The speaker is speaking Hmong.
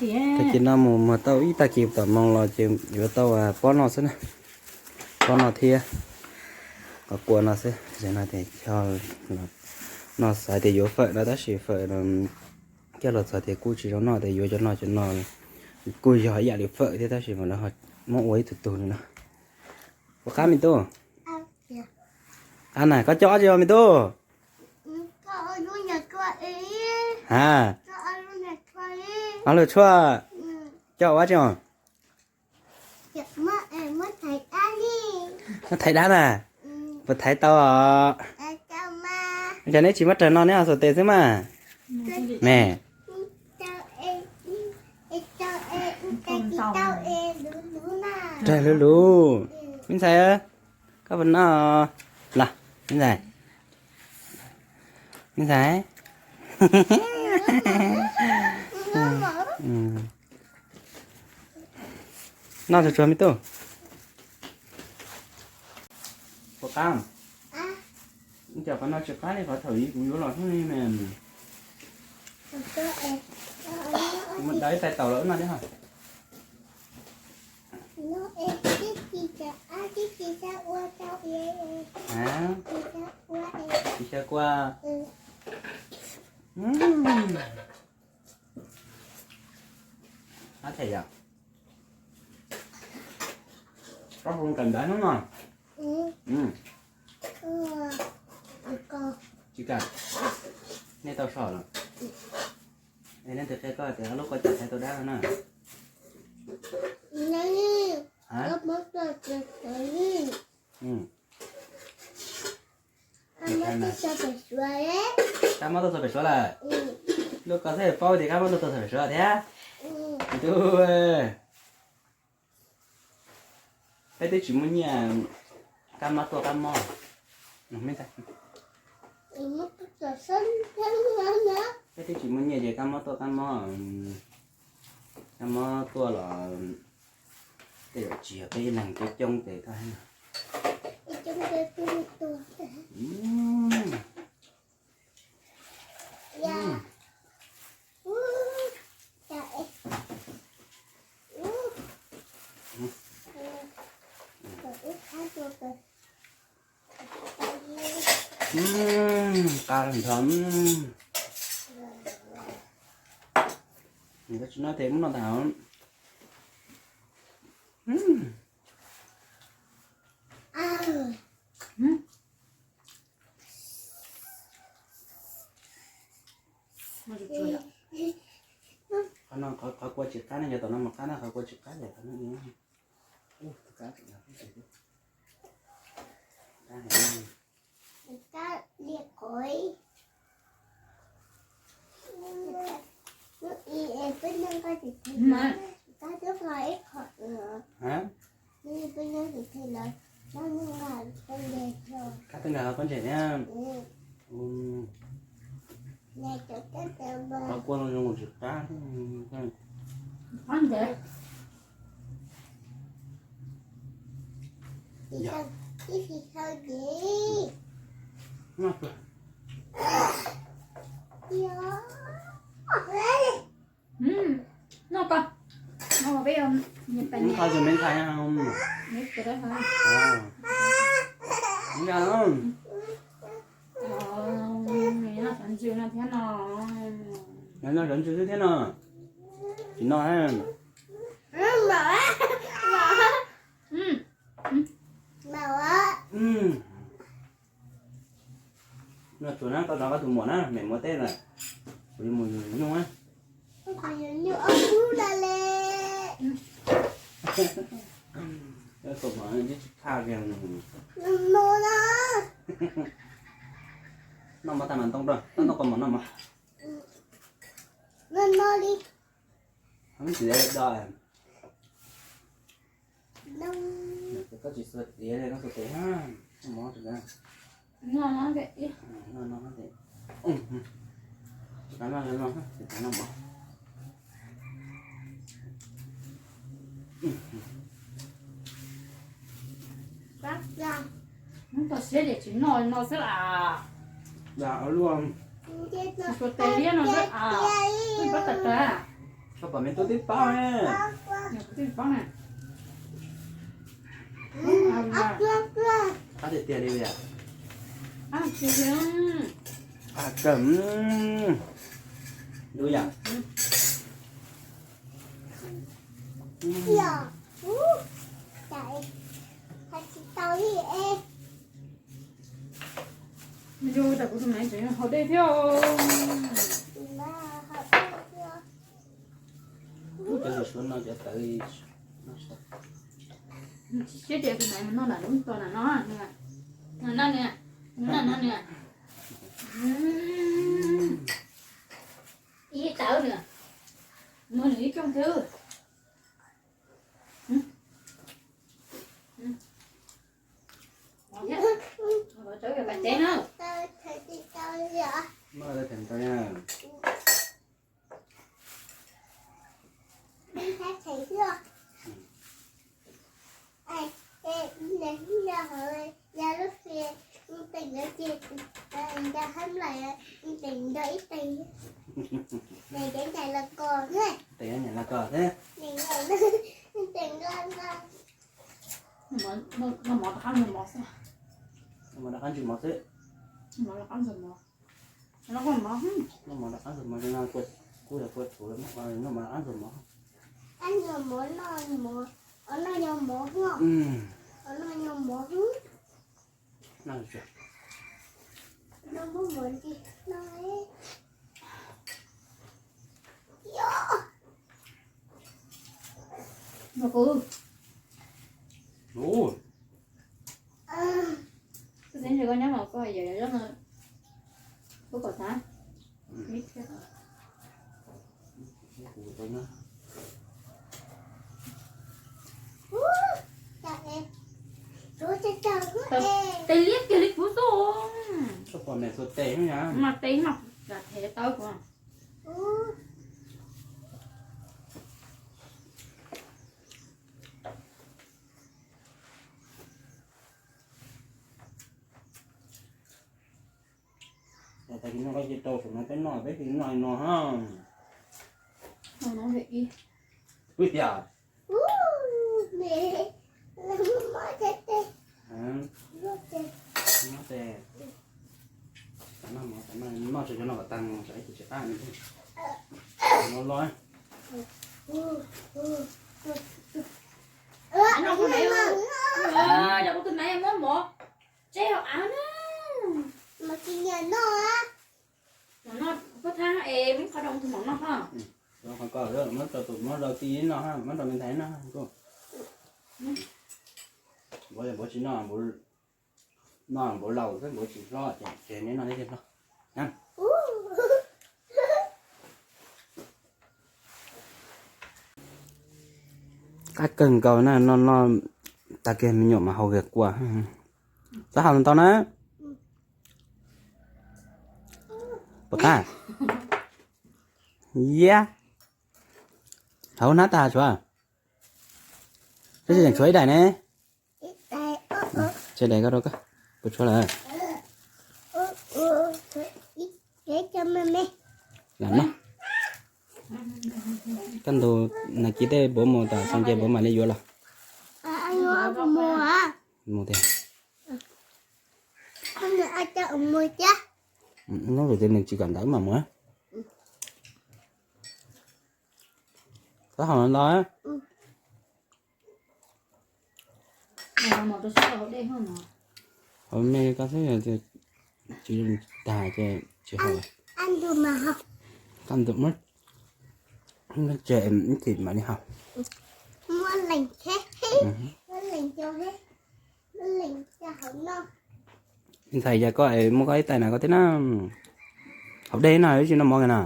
Tag kis no mus muag tau ib tag kis tom moos los ces yuav tau pob no xwb na. Pob no thiab qhov kua no xwb. Zaum no ces no xav tias yuav fawm no tab sis fawm no coj los txog tias kuj tsis zoo noj, tias yuav cov no cov no kuj yog ib yam li fawm thiab tab sis mas lawv ho muab ua ib tug tug li no. Ua qab me tub. Qab na, koj coj ob tsi os me tub? Ha, ob lub tshuaj. Coj ua tsi os? Muab thaiv dab na. Puas thaiv tau os? Cas neb tsis muab raws no neb ho xuas tes xwb mas. Me, raws luv luv. Me ntxhais, koj puas noj? Los, me ntxhais, me ntxhais, noj tsuag tsuag me tub. Puas qab? Ib co qhov no tsis qab li qhov thaum ub kuv yuav los hnub no me. Mus daws ib tais taum los wb noj thiab ha. Tsis xyaw kua. Qab them yom. Koj hu kawm ntawv hnub no. Tsis kam. Nej tau soj los? Es leej twg qhia koj tias ob lub kua cas thaiv tau dab no na? Kab mob tuaj txog pem suav lawm. Lub koj xwb paub tias kab mob tuaj txog pem suav thiab. Peb twb tsis muaj nyiaj kab mob tuaj kab mob. Peb twb tsis muaj nyiaj ces kab mob tuaj kab mob. Kab mob tuaj los tej zaum tsis yog peb ib leeg coob coob ces koj Qab nrho. Koj tsis noj tes muab noj tag. Qhov no qhov kua tsis qab ne, yog tom no mas qab na, qhov kua tsis qab ces qhov no. Kab twb nqa pob ntseg thiab. Qhov kua no zoo tsis qab. Noj koj, noj peb, noj peb. Noj cov ntsws no thiab no. Noj cov ntsws xwb thiab no. Tsis noj. Noj tsuag na, koj zov koj tus muam na, mem muab teb lawm, kuv yuav mus yug nyuj na. Noj mov tag mas ntoo rau, tau ntoo koj mov noj mov. Tsis do, koj tsis xuas tiav li, koj xuas tiav, noj mov rau. Hnub toj siab ces tsis noj no xwb las. Tsis xuas tes liab no xwb as. Pab tas tas. Koj pom me tub twb paub ne. Twb paub na. Qab tiag tiag li yom. Qab kawg. Dub yom. Yog tas kuv tus maiv tseem haus dej thiab. Cov lus suav no cov tawv. Siab tias tus maiv mus noj nram lub tos nram no, nram no nws, nram no nws. Ib tawv nws, muag nws ib rooj xwb. Teb na. Tes nyob nyam los kos thiab. Noj mov rov qab ntxuag mov xwb. Noj mov rov qab ntxuag mov. Noj mov rov qab ntxuag mov, kuj yog kua txhuv, noj mov rov qab ntxuag mov. Noj mov, noj mov, noj mov. Kuv txiv ntsis koj nyob mas koj yawm yawm zoj no, kuv kom xav. Tes liab kiag li kuv xwb. Koj pom mem xuas tes mas tes mas lam them tau kuv. Tag kis no koj cia rau saum no peb noj, peb cia noj li no ha. Ua li cas? Noj tes, noj mov, noj tso cov no kom tag, tsam ib chim tsis qab no los. Noj kuv maiv, yog kuv tus maiv muab mov tseb hauv av na. Mov tsis nyiam noj. Mov noj puab thab es muab qhov rau tus mov noj ho. Qhov ko muab rau tus muab rau tij noj, muab rau me ntxhais noj. Npaum, npaum tsis noj, npaum laus xwb, npaum tsis hlob ces neb noj neb thiaj hlob. Qab kawg nkaus na, noj noj tag kiag me nyuam mas haus kiag kua. Txhob haus ntau na. Puas qab? Yab. Haus hnab tag tshuav. Tab sis tseem tshuav ib daim ne. Tshuav daim ko rau koj. Puas tshuav lawm? Lam noj. Kaj ntug nag kis tej npawg mus tom xyoo ces npawg mam li yuav los. Mus tiag. Hnub tus tias nws tsis kam ntawd mam mus. Txhob haus ntau. Haus me koj xwb, tsis tag ces tsis haus. Kaj ntug muab tseg ib chim mam li haus. Ntxhais, yog koj es muab koj ib tais na koj thiab na. Haus dej no tsis noj mov kiag na.